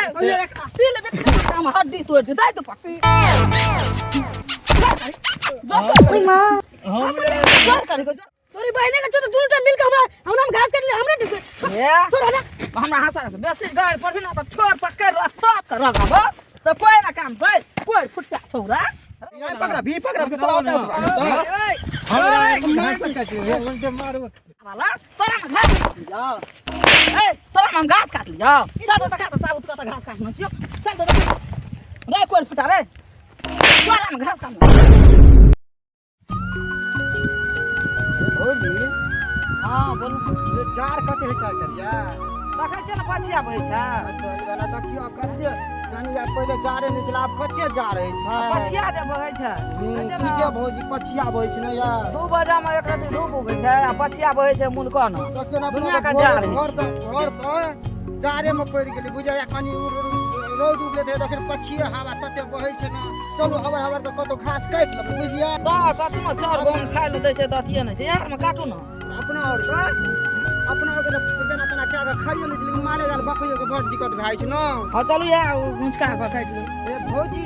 तिल हम हड्डी तोड़ दे दाइ तो पक्षी तोरी बहिने के तो दुनू टा मिल के हमरा हमरा में घास काट ले हमरा ठीक छोड़ हटा। हमरा हंसा बेसी गाड़ पढ़ी ना तो छोड़ पकड़ रख कर रखब तो कोई ना काम भाई कोई फुटका छौरा। यहाँ पकड़ा भी पकड़ा भी तोरा होता वाला तोरा में घास काट लियो। ए तोरा में घास काट लियो। चल तो खा तो साबुत कत घास काटना छियो। चल तो रे कोई फुटा रे तोरा में घास काट। भौजी हां बोलू। ये जार कते होइ छै करिया? देखै छियै ने पछिया बहै छै। अच्छा ई वाला देखियो कते यानी आब पहिले जारे नहि छलै, आब कते जार होइ छै। पछिया जे बहै छै। ठीके भौजी पछिया बहै छै ने यार। 2 बजे में एक रति धूप उगै छै आ पछिया बहै छै मुनकन। देखियो ने दुनिया के जार घर से घर से जारे में पड़ि गेलै बुझाइया कनी रौद उगलै तऽ देखियौ पछिए हवा तते बहै छै ने। चलू हबर हबर के कतौ घास काटि लेबै बुझलियै। तऽ कतनो चाउर गहूम खाइ लए दै छै तऽ अथिए नहि छै। यार में काटू ने। अपना और के अपना और के जेना तेना कए कऽ खाइयो लै छै लेकिन मारे जाल बकरियो के बड़ दिक्कत भए जाइ छै ने। हँ चलू इएह ऊँचका पर काटि लेब। ए भौजी।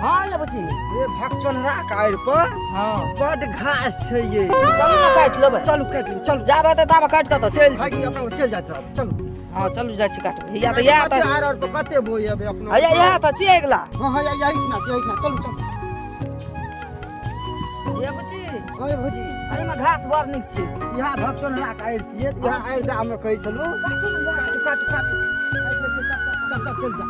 हँ ये बुची। ए भगचोनरा के आड़ि पर हँ बड घास छै ये। चलू ने काटि लेबै। चलू काटि लेबै चलू। जाबे तऽ ताबे काटि कऽ तऽ चलि भागि अपना चलि जाइत रहब चलू। हँ चलू जाइ छी काटबै। या तऽ इएह तऽ आर और पर कते बोइ अबै अपना। हँ इएह तऽ छियै अगिला। हँ हँ यही ठिना छै यही ठिना चलू चलू। ये बुची। हँ भौजी। एहिमे घास बड़ नीक छै। इएह भगचोनरा के आड़ि छियै इएह आड़ि दए मे कहै छलहुँ। काटू काटू काटू चल चल चलि जा।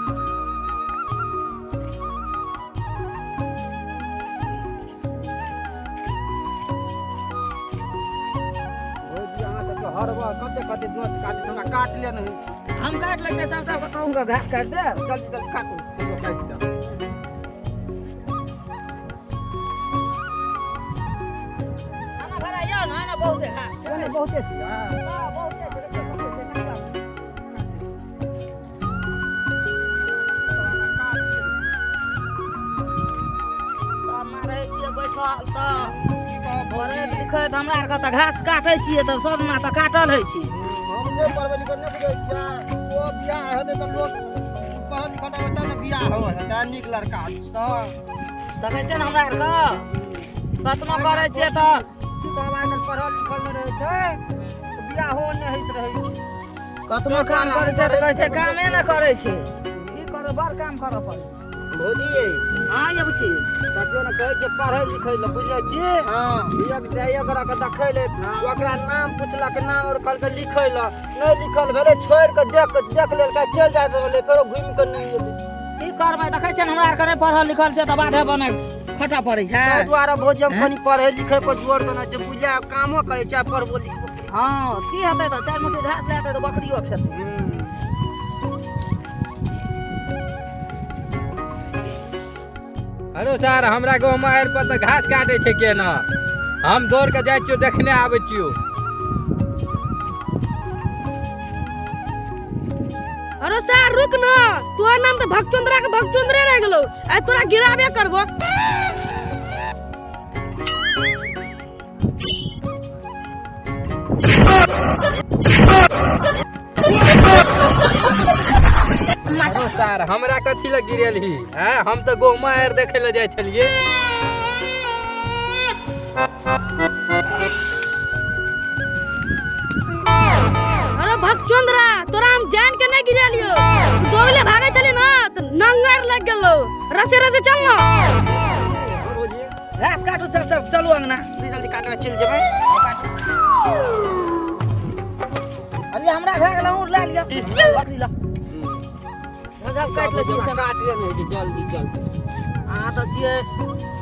भौजी अहाँ सबके हरबा कते कते जोत काटै छै हमरा काटले नहि होइ छै। हम काटि लै छियै चल चल कहूँ के घास काटि देब। जल्दी जल्दी काटू काटि देब। आना भरा यौ ने आना बहुते घास छै। बहुते छै। हँ बहुते छै। बैठल तऽ पढ़ैत लिखैत हमरा आरके तऽ घास काटै छियै तऽ सब ना तऽ काटल होइ छै। हम नहि पढ़बै लिखबै नहि बुझै छियै। ओ बियाह हेतै तऽ लोक पढ़ल लिखल रहबै तब ने बियाह होइ हेतै नीक लड़का तऽ। देखै छियै ने हमरा आरके कतनो करै छियै तऽ की कहब आइ काल्हि पढ़ल लिखल नहि रहै छै तऽ बियाहो नहि होइत रहै छै। कतनो काम करै छै तऽ कहै छै कामे नहि करै छै। की करबै बड़ काम करऽ पड़ै। भौजी। हँ ये बुची। देखियौ ने कहै छै पढ़ै लिखै लए बुझलियै की? हँ। एक जाइए ओकरा के देखै लए ओकरा नाम पुछलक नाम और कहलकै लिखै लए नहि लिखल भेलै छोड़ि कऽ देख देख लेलकै चलि जाइत रहलै फेरो घुमि कऽ नहि एलै। की करबै देखै छियै ने हमरा आरके नहि पढ़ल लिखल छै तऽ बाधे बने खटऽ पड़ै छै। ताहि दुआरे भौजी हम कनि पढ़ै लिखै पर जोर देने छियै बुझलियै कामो करै छियै आ पढ़बो लिखबो। हँ की हेतै तऽ 4 मुट्ठी घास लए तऽ बकरियो खेतै। अरे सर हमरा गाँव में आड़ि पर तऽ घास काटै छै केना। हम दौड़ के जाइ छियौ देखने आबै छियौ। अरे सर रुक ना तोहर नाम तऽ भगचोंदरा के भगचोंदरे रहि गेलौ आइ तोरा गिराबे करबो। अरे सर हमरा कथी लए गिरेलही हैं? हम तऽ गहुमा आड़ि देखै लए जाइ छलियै। अरे भगचोंदरा तोरा हम जान के नहीं गिरेलियो दौड़ले भागे छली ना तऽ नंगर लग गेलो रसे रसे चल ना। घास काटू चल चल चलू अंगना। जल्दी जल्दी काटबै चलि जेबै। अरे हमरा भए गेल अहूँ लए लिअ बकरी लऽ। चल काटि लै छियै। काटले नहि होइ छै जल्दी जल्दी। अहाँ तऽ छियै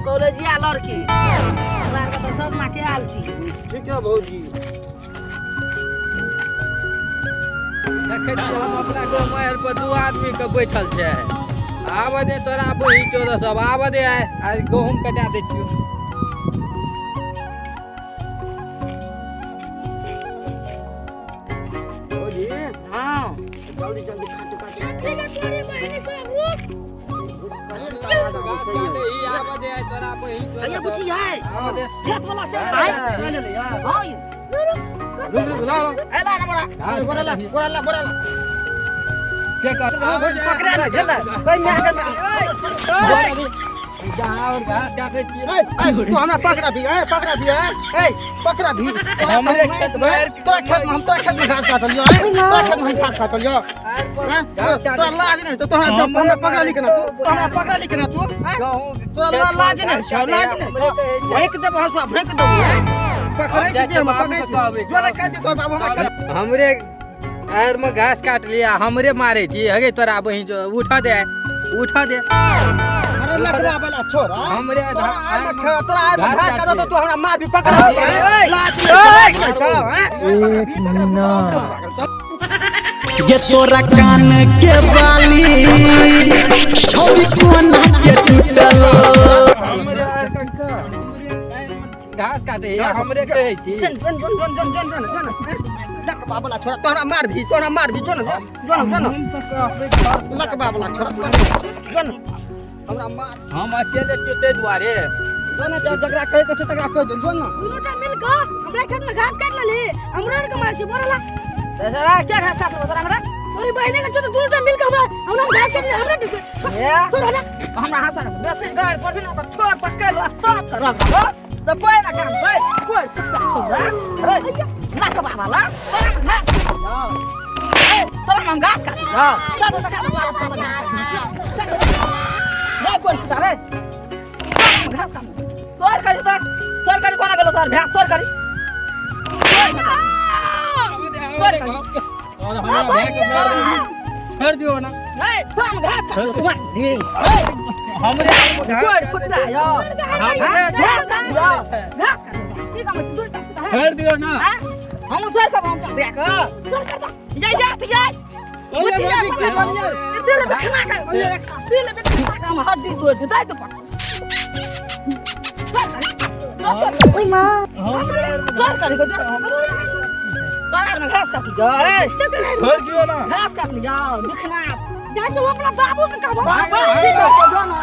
कॉलेजिया लड़की हमरा आरके तऽ सब ना के आयल छी। ठीक है भौजी। देखै छियै हम अपना गाँव में आड़ि पर 2 आदमी के बैठल छै। आबऽ दे तोरा बहिन चोदह सब आबऽ दे आइ गहूम कटा दै छियौ। भौजी। हँ। जल्दी जल्दी काटू काटू। ठीक है तोरी बहिनी सब रुक। आबऽ दे तोरा बहिन चोदह अरे बुची आइ आबऽ दे। खेत वाला चलि एलै। हँ रुक रुक लाओ। एला ना बड़ा। बोरा ला बोरा ला बोरा ला। के कर पकड़ा ने गेलै ओइ माय के जहाँ और घास काटै छियै। ए ए, तू हमरा पकड़ा भी, ए पकड़ा भी, ए ए पकड़ा भी। हमरे खेत में तोरा खेत में हम, तोरा खेत में घास काटलियो, ए तोरा खेत में हम घास काटलियो, हैं? तोरा लाज नहीं तो तोरा जब हमरा पकड़ा ली केना तू, तोरा हमरा पकड़ा ली केना तू, हैं? तोरा लाज नहीं छौ, लाज नहीं छौ। फेंक देबो हंसुआ, फेंक देबो, हैं? पकड़ै छी दे, हम पकड़ै छी। जोरे कहि दे तोहर बाबू हमरा हमरे आयर में घास काट लिया, हमरे मारे छी। हगे तोरा बहिन जो उठा दे, उठा दे। अरे लकड़ा वाला छोरा, हमरे तोरा आयर में तोरा आयर में घास घास काटो तो काट तू हमरा मार भी पकड़ा, हैं? लाज नहीं छौ, लाज नहीं छौ, हैं? ये तोरा कान के बाली छोरी कोना के टूटल। घास काटे हमरे कहै छी। जन जन जन जन जन जन जन जन लकबा वाला छोरा, तोरा मार भी, तोरा मार भी, जन जन जन लकबा वाला छोरा, जन हमरा मार। हम अकेले छियै ताहि दुआरे। जन जकरा कहै के छै तकरा कहि दे, जन ना। दुनूटा मिल कऽ हमरा खेत में घास काटि लेली, हमरो आर के मार छी बोलला। तोरा के घास काटलो तोरा हमरा? तोरी बहिनी के छोड़, दुनूटा मिल कऽ हमरा हमरा घास काटि ले, हमरा के ए छोड़ हमरा। हमरा हाथ से बेसी गाड़ पर भी ना तो छोड़ पकड़ लो तो रख दो तो कोई ना काम कोई कोई कुत्ता छोड़ा। अरे लकबा वाला तोरा घास काटलो, ए तोरा हम घास काटलो, चल तो खा बाबा तोरा घास काटलो, चल रे कोई कुत्ता रे घास काट तोर करी तोर तोर करी कोना गेलो तोर भैंस तोर करी तोर करी और हमरा भाई के मार दियो, छोड़ दियो ना। नहीं तोरा हम घास काटलो तुम्हार हमरे कोई कुत्ता यो हमरे घास काटलो, घास काटलो ठीक है दूर तक है। छोड़ दियो ना। हम सर का हम देख जा जा जा ओए भौजी की बोलिए? दिल बेखना कर, दिल बेखना कर, हम हड्डी तोड़ दे दाई तो पकड़। ओइ मां सर कर को तोरा में घास काट जा, ए छोड़ दियो ना। घास काट जा दिखना जा चलो अपना बाबू के कहबो। बाबा ठीक है जो ना।